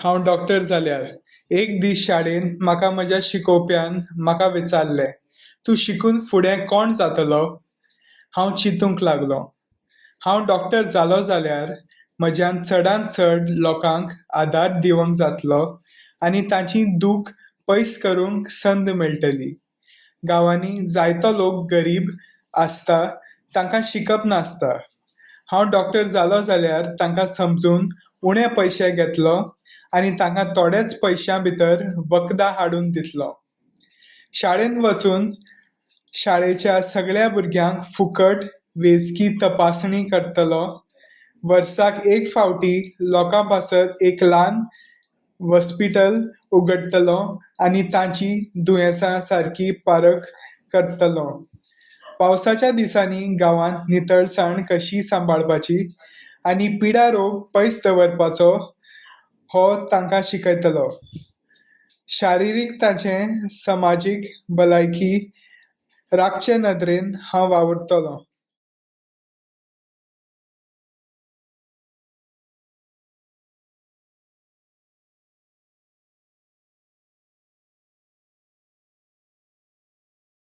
हांव डॉक्टर जाल्यार. एक दीस शाळेंत म्हाका म्हज्या शिकोवप्यान म्हाका विचारलें, तूं शिकून फुडें कोण जातलो? हांव चिंतूंक लागलो. हांव डॉक्टर जालो जाल्यार म्हज्यान चडांत चड लोकांक आदार दिवंक जातलो आनी तांची दूख पयस करूंक संद मेळटली. गांवांनी जायतो लोक गरीब आसता, तांकां शिकप नासता. हांव डॉक्टर जालो जाल्यार तांकां समजून उणे पयशे घेतलो आनी तांकां थोडेच पयशां भितर वखदां हाडून दितलो. शाळेंत वचून शाळेच्या सगळ्या भुरग्यांक फुकट वैजकी तपासणी करतलो. वर्साक एक फावटी लोकां पासत एक ल्हान हॉस्पिटल उगडटलो आनी तांची दुयेंसां सारकी पारख करतलो. पावसाच्या दिसांनी गांवांत नितळसाण कशी सांबाळपाची आनी पिडा रोग पयस दवरपाचो हो तांकां शिकयतलो. शारिरीक ताचें समाजीक भलायकी राखचे नदरेन हांव वावुरतलो.